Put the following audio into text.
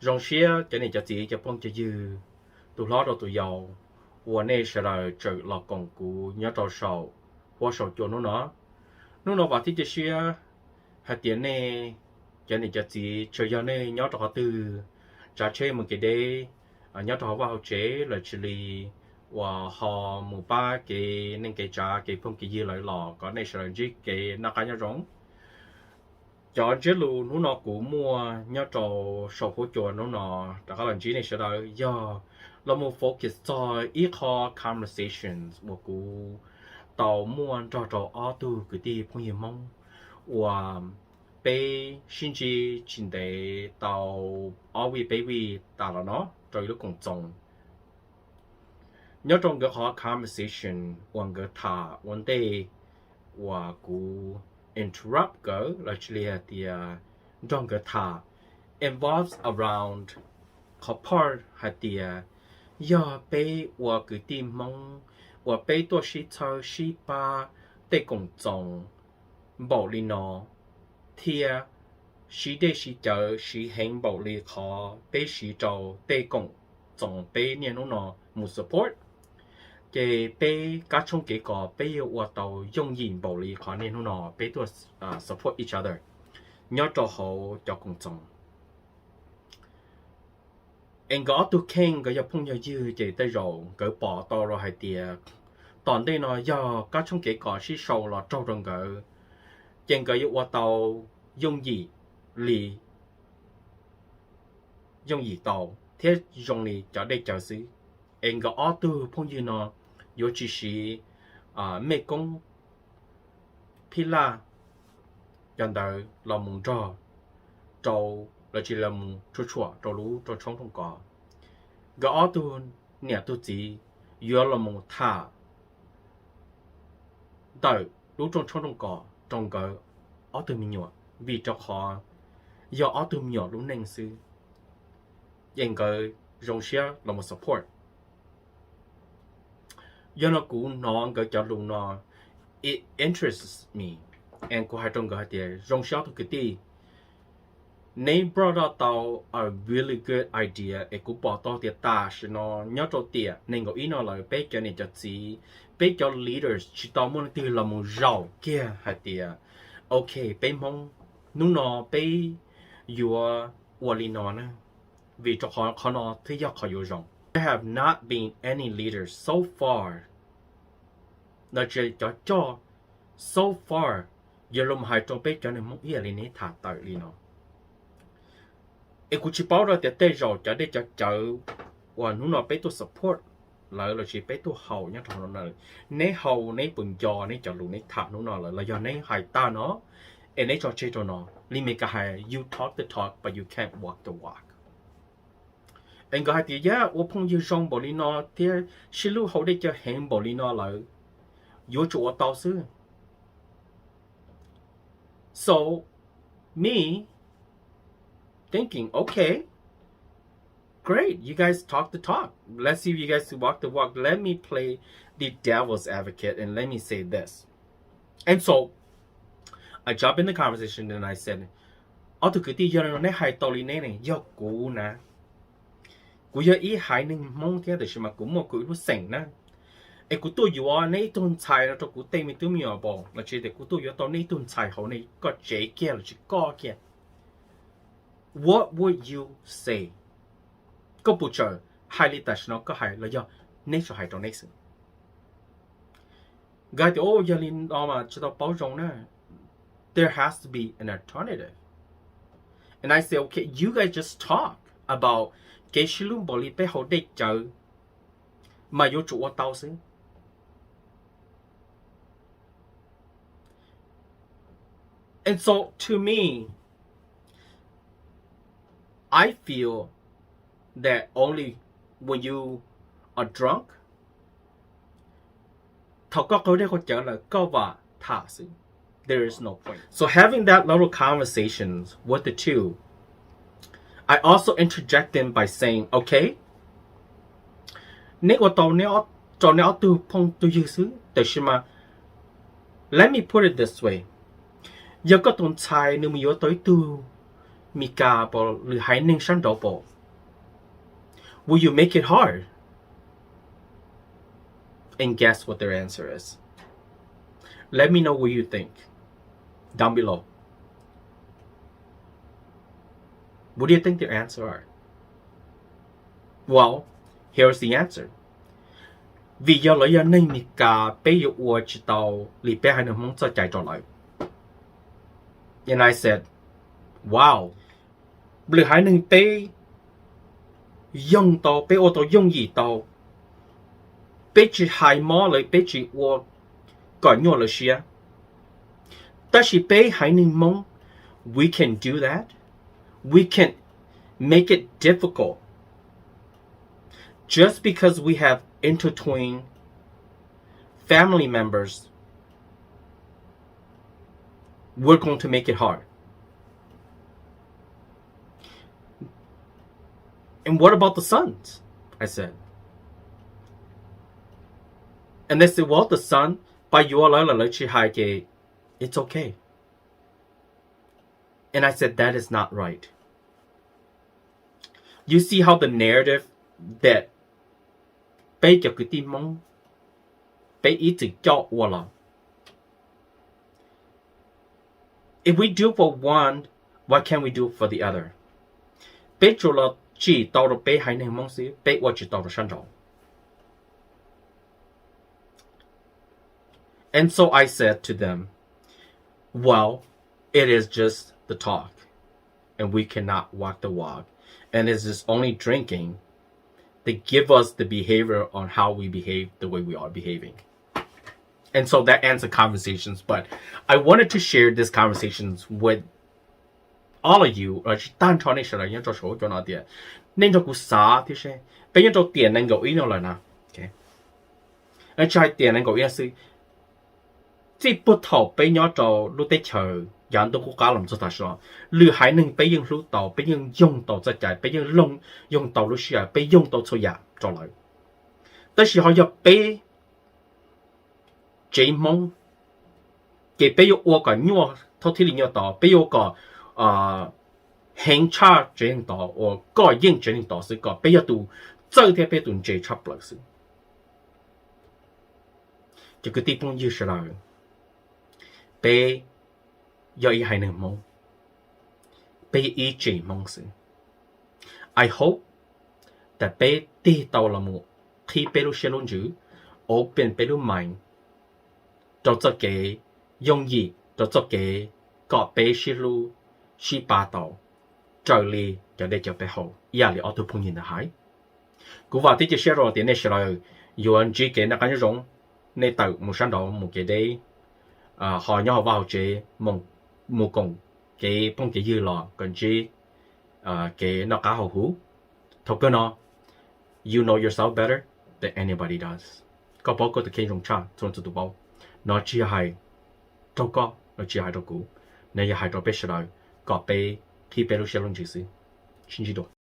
Zoo siab cov niam cov txiv cov phooj cov ywg, tus hlob rau tus yau, uas nej sawv daws tseem los koom kuv nyob rau saum huab saum cua hnub no. Hnub no vam thiab cia siab hais tias nej cov niam cov txiv, tsuas yog nej nyob rau qhov twg, tsav tsheb mus kev deb, nyob rau hauv vaj hauv tsev los sis li uas ho mus pab kev neej kev tsav kev phooj kev ywg lawm los kom nej sawv daws ntsib kev noj qab nyob zoo. Cov ntsiab lus hnub no kuv muaj nyob rau saum huab cua hnub no rov qab los ntsib nej sawv daws yog los mus focus txog ib qho conversations uas kuv tau muaj nrog rau ob tug kwv tij phooj ywg Hmoob uas peb sib ntsib tsis ntev tau ob vij peb vij tas los no rau ib lub koom txoos. Nyob rau nkawd qhov conversation uas nkawd tham ua ntej uas kuv interrupt nkawd los sis li hais tias nrog nkawd tham involves around qhov part hais tias yog peb ua kwv tij Hmoob uas peb tuaj sib txhawb sib pab tej koom txoos npaum li no thiab siv dej siv cawv siv heev npaum li qhov peb siv rau tej koom txoos peb niaj hnub no mus support, ces peb kab tshoob kev kos peb yuav ua tau yooj yim npaum li qhov niaj hnub no peb tuaj support each other nyob rau hauv cov koom txoos. Es nkawd ob tug kheej nkawd yog phooj yog ywg ces tej zaum nkawd pom tau rau hais tias tom ntej no yog kab tshoob kev kos sib sau los raug rau nkawd, ces nkawd yuav ua tau yooj yim li yooj yim tau thiab zoo li cov dej cawv xwb. Es nkawd ob tug phooj ywg no yuav tsis siv mej koob phij laj cov ntawd los mus nrog rau los sis los mus tshuam tshuam rau lub rooj tshoob rooj kos. Nkawd ob tug niam tug txiv yuav los mus tham ntawm lub rooj tshoob rooj kos rau nkawd ob tug me nyuam vim rau qhov yog ob tug me nyuam lub neej xwb, ces nkawd zoo siab los mus support. Yog no kuv hnov nkawd cov lus no, it interests me, and kuv hais rau nkawd hais tias zoo siab ob tug kwv tij, neb brought up tau a really good idea, es kuv pom tau tias tam sim no nyob rau tiam nees nkaum ib no lawm peb cov niam cov txiv, peb cov leaders tsis tau muaj leej twg los mus zaum kiag hais tias ok, peb Hmoob hnub no peb yuav ua li no na, vim rau qhov qhov no thiaj yog qhov yuav zoo. There have not been any leaders so far, no tsis cov coj so far yuav los hais rau peb cov neeg Hmoob ib yam li neb tham tawm li no. Es kuv tsis paub rau tias tej zaum cov dej cov cawv uas hnub no peb tuaj support lawv los sis peb tuaj haus nyob rau no, neb haus neb puas nco neb cov lus neb tham hnub no lawm los yog neb hais tag no es neb tso tseg rau no. Li Meskas hais, you talk the talk but you can't walk the walk. Es nkawd hais tias yog ua phooj ywg zoo npaum li no thiab sib hlub haus dej cawv heev npaum li no lawm, yuav tsum ua tau xwb. So me thinking, okay, great, you guys talk the talk. Let's see if you guys walk the walk. Let me play the devil's advocate and let me say this. And so I jump in the conversation and I said, ob tug kwv tij, yog no neb hais tau li neb ne, yog kuv na, kuv yog ib haiv neeg Hmoob thiab tiam sis mas kuv muaj kuv ib lub xeem na, es kuv tuaj yuav neb ib tug ntxhais no rau kuv tej me tub me nyuam pom los sis tias kuv tuaj yuav tau neb ib tug ntxhais hauv nej koj tsev kiag los sis koj kiag, what would you say? Koj puas tsawm hais li tam sim no koj hais los yog neb tsuas hais rau neb xwb? Nkawd tias, o, yog li no mas tsis tau paub zoo na. There has to be an alternative. And I say, okay, you guys just talk about kev sib hlub npaum li peb haus dej cawv mas yuav tsum ua tau xwb. And so to me, I feel that only when you are drunk, thaum koj qaug dej qaug cawv lawm koj vam tham xwb. There is no point. So having that little conversation with the two, I also interject them by saying, okay, neb ua tau rau neb ob tug phooj tug ywg xwb, tiam sis mas let me put it this way, yog koj tus ntxhais nws mus yuav tau ib tug Mis Kas pom lwm haiv neeg sab nraud pom, Will you make it hard? And guess what their answer is. Let me know what you think down below. What do you think their answer are? Well, here's the answer. Vim yog lawv yog neeg Meskas, peb yuav ua tsis tau li peb haiv neeg Hmoob txoj cai rau lawv. And I said, wow, lwm haiv neeg peb yoog tau, peb ua tau yooj yim tau, peb tsis hais mob lawv, peb tsis ua kom nyuaj lawv siab. Tab sis peb haiv neeg Hmoob, we can do that. We can make it difficult. Just because we have intertwined family members, we're going to make it hard. And what about the sons? I said. And they said, well, the son, pab yuav lawv los lawv tsis hais ces it's okay. And I said, that is not right. You see how the narrative that peb cov kwv tij Hmoob, peb ib txwm coj ua los, if we do for one, why can't we do for the other? Peb tsuas los tsim tau rau peb haiv neeg Hmoob xwb, peb ua tsis tau rau sab nraud. And so I said to them, well, it is just the talk, and we cannot walk the walk. And it's just only drinking that give us the behavior on how we behave the way we are behaving. And so that ends the conversations, but I wanted to share this conversations with all of you, tsis tag nrho nej sawv daws nyob rau saum huab cua no tias nej nrog kuv xav thiab seb peb nyob rau tiam nees nkaum ib no lawm na, tsis hais tiam nees nkaum ib no xwb, txij puag thaum peb nyob rau lub teb chaws yav ntuj qub qab los txog tam sim no, lwm haiv neeg peb yeej hlub tau, peb yeej yoog tau txoj cai, peb yeej yoog tau lub sij hawm, peb yoog tau txhua yam rau lawv. Tab sis ho yog peb tsev Hmoob, ces peb yuav ua kom nyuaj thaub thiaj li nyuaj tod, peb yuav ua kom heev tshaj tsev neeg tod, uas kom yeej tsev neeg tod xwb, kom peb yog tus txawj thiab peb yog tus ntse tshaj plaws xwb. Cov kwv tij phooj ywg sawv daws, peb yog ib haiv neeg Hmoob, peb yog ib tsev Hmoob xwb. I hope that peb tig tau los mus qhib peb lub siab lub ntsws, open peb lub mind rau txoj kev yooj yim, rau txoj kev kom peb sib hlub sib pab tau raws li cov dej cov peb haus, ib yam li ob tug phooj ywg ntawd hais. Kuv vam thiab cia siab rau tias nej sawv daws yuav ntsib kev noj qab nyob zoo, nej tawm mus sab nraud mus kev deb, ho nyob hauv vaj hauv tsev mus koom kev phooj kev ywg los kom ntsib kev noj qab haus huv. Thaum kawg no, you know yourself better than anybody does. Koj paub koj tus kheej zoo tshaj txhua leej txhua tus paub. No tsis yog hais rau koj, no tsis yog hais rau kuv, no yog hais rau peb sawv daws kom peb qhib peb lub siab lub ntsws xwb. Sib ntsib dua.